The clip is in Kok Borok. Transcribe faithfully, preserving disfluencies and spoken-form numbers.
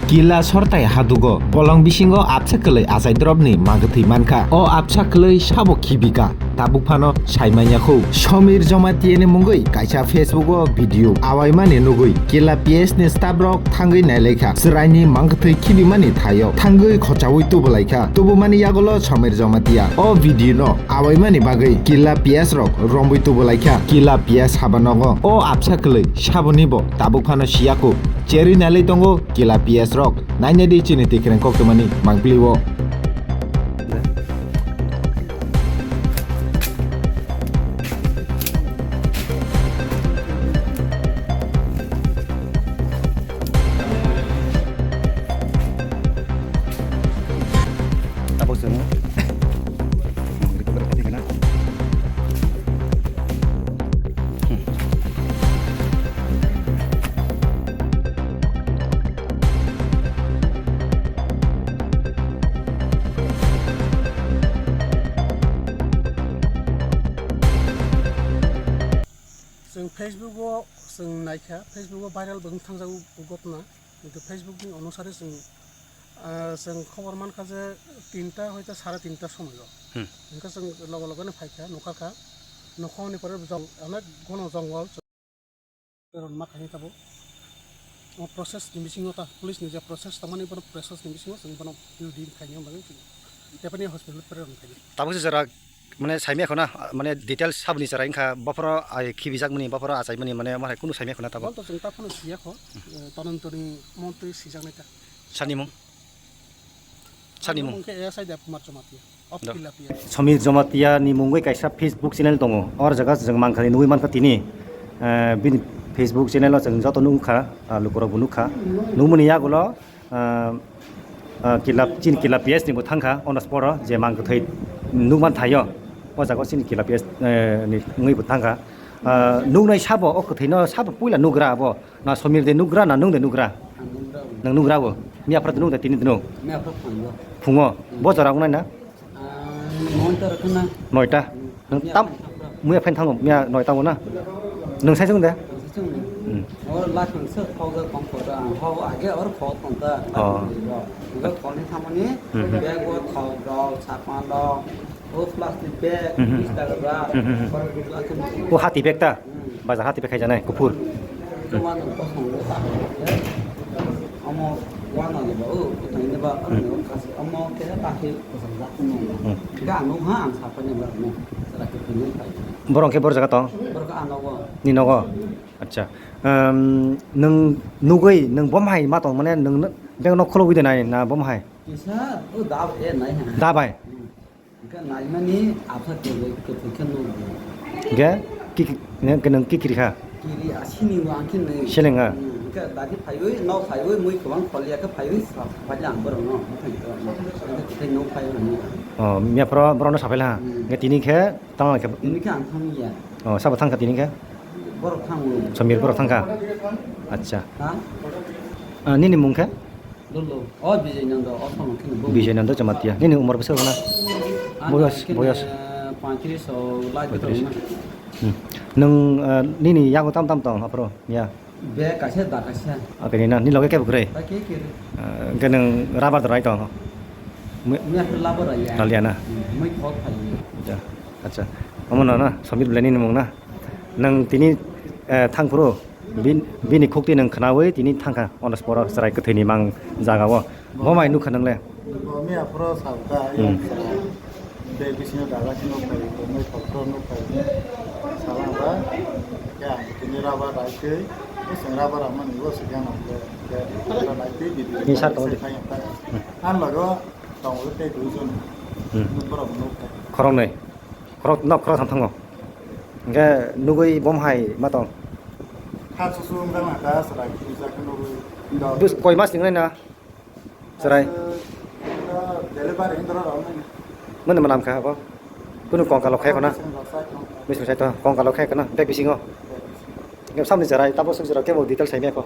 Kila sortai hadugo, bolong bisingo absa kwlwi achai drop ni mangkwthwi mankha. O absa kwlwi sabo khibika, tabuk phano saimanya khu. Somir Jamatia ni mungwi kaisa Facebook o video awaimani nugwi Kila P S ni staff rok thangwi nailaikha. Chwraini mangkwthwi khibimani thaio thangwi khochaui tubulaikha. Tubumani yagulo Somir Jamatia o video no awaimani bagwi Kila P S rok romwi tubulaikha. Kila P S haba nogo o absa kwlwi saboni bo tabuk phano siyaku. Cherwi nailai tongo Kila P S rok. Nainai di chini tikreng koktwmani mangpili o. Abo chwng recorder khatigena. Chwng Facebook o chwng naikha, Facebook o viral bo wng thangjago o ghotna, kintu Facebook ni onusare chwng, ah, chwng khobor mankha je tinta hoite sare tinta somoio. Hmm. Hwnkhe chwng loge loge no phaikha, nukharkha, nukha hwnwi pore jong-, onek gono jongol. Preron ma khaini tabuk. O process ni bisingo ta, police ni je process tongmani, bono process ni bisingo chwng bono building khaini bagwi chwng Japanese hospital preron khaini. Tabuk se jora, mane, saimaya khona, mane, details saboni chwrai wngkha, bophoro ai khibijak mani, bophoro achai mani, mane, omo hai kunu saimaya khona tabuk. Bono to chwng ta phano siya kho, eh, todonto ni montri sijaknai ta. Sani mung? Sani mung? Mung khe A S I Dev Kumar Jamatia of Kila P S. Somir Jamatia ni mungwi kaisa Facebook channel tongo. Or jaga chwng mankha, nugwi mankha tini. Eh, bini Facebook channel o chwng joto nukha, ah, lukurok bo nukha. Nukmani yagulo, ah, ah, Kila, chini Kila P S ni bo thangkha, ono sporo je mangkwthwi nukman thaio. O jaga chini Kila P S, eh, ni wngwi bo thangkha. Ah, nuknai sabo, o kwthwino sabo puila nugra abo. Na Somir de nugra, na nwng de nugra? Ang nugra bo. Nwng nugra bo. Miya phra de nwng de tini de nwng? Miya phra phungo. Phungo. Hmm. Bo jora wngnai na? Ah, noita rok na. Noita? Hmm. Nwng miya tam, phai thangphra. Miya phai thango, miya noita bo na? Nwng sai sung de? Nwng sai sung de. Hmm. Or lak nwng se khok jak tong kho da. Ho age or khok tong ta. Oh. Nwng khok ni thamani, hmm, bag o khok rok, sapan rok. O plastic bag, mhm, bis taka bag, mhm, mhm, korok rok khe. O hati bag ta? Hmm. Bazar hati bag khai janai, kuphur. Omo uanani ba, o, kuthaini ba, hmm, omo kasi, omo khe ta khe kosong jak kuno. Hmm. Ga ang nukha, ang saphani ba, no, sara khe phunui phai. Borok khe bor jaga tong? Borok ano go. Ni nogo? Acha. Ehm, nwng nugwi, nwng bom hai ma tong mane, nwng bag nok khulogwi de nai na bom hai? Kisa, o dab e nai ha. Dab hai? Hmm. Hingke naimani apha kiri, kiri khe nukgo. Hingke ki, ki, hingke nwng ki kiri kha? Kiri asini o ang khe nai. Seleng ha? Hmm, hingke dagi phaiwi, nok phaiwi, mui kwbang khol ya khe phaiwi, sa, bali ang borok no, bwkhani kwbang no. Hingke tei nok phaiwi nai. Oh, miya phoro borok no sapai la ha? Hmm. Hingke tini khe tang khe? Tini khe ang thang ya. Oh, sabo thang kha tini khe? Borok thango. Somir borok thang kha? Acha. Ha? Ah, nini mung khe? Lolo. O Bijay Nando, o phano khe bo. Bijay Nando Jamatia. Nini umor bwswk na? Ano boyos, khe boyos. Paitris o lai khe paitris. Tong na. Hmm. Nwng, ah, nini yago tam tam tong aphro ya? Be kaisa da kaisa. Oke, nini na, nini loge kebo kwrwi? Ba khe kwrwi. Ah, hwnkhe nwng rubber dorai tong? Mui- Mui aphro rubber ya. Raliya na? Hmm, mui khok phai. Ja. Acha. Omo no na, Somir belai nini mung na? Nwng tini, eh, thangphuru bin-, bini khukti nwng khnaui tini thangkha, onosporo chwrai kwthwini mang jagao. Bo mai nukha nwngle? Bo miya phoro salka, hmm, ayang sa, bag bisingo dala khe nukphai, bo mai kokto nukphai, sala ba, khe ang tini rubber rai twi, bwswng rubber rwmani bo swkang nang le, khe rubber rai twi, bidi ni sar tongo de. Ang logo tongo tei duijon, hmm, borok nukphai. Khoroknwi? Khorok, nok khorok tham thango. Hingke nugui bom hai ma tong? Ha, susu wng jang nang ta, chwrai kisa khe nugui. Bus koi mas ni na? Chwrai. Delivery hindra rok nang. Mani manam kha abo? Kunu kongkalo khe khona? Mising rok sai tong. Mising sai to, kongkalo khe khona, bag bisingo. Bag bisingo. Hingke samni chwrai, tabo suk chwrai kebo detail sai me kho.